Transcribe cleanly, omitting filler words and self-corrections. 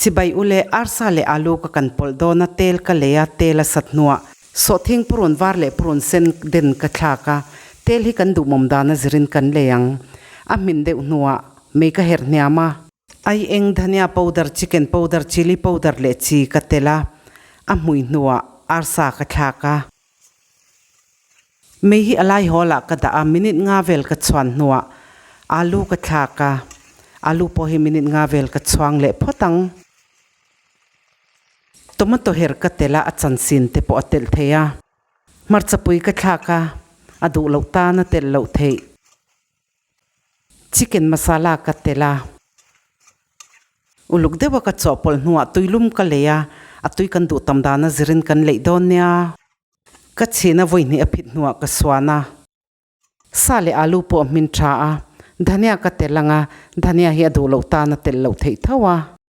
Chibai ule arsa leh alu ka kan pawlh dawn a, tel ka lei a, tel a sat hnuah sawhthing purun var leh purun sen den ka thlak a, tel hi kan duhmawm dan a zirin kan lei ang. A hmin deuh hnuah mei ka herh hniam a. Ai eng dhania powder, chicken powder, chilli powder leh chi ka tel a, a hmui hnuah arsa ka thlak a. Mei hi a lai hawl ah ka dah a, minute nga vel ka chhuan hnuah alu ka thlak a, alu pawh hi minute nga vel ka chhuang leh phawt ang. Tomato her ka tel a, a chansin te pawh a telh thei a. Hmarcha pui ka thlak a, a duh loh tan a telh loh theih. Chicken masala ka tel a. Uluk deuha ka chawhpawlh hnuah tuilum ka lei a, a tui kan duh tam dana zirin kan leih dawn nia. Ka chhina vawi hnih a phit hnuah ka suan a. Sa leh alu pawh a hmin tha a, dhania ka tel ang a, dhania hi a duh loh tan a telh loh theih tho a.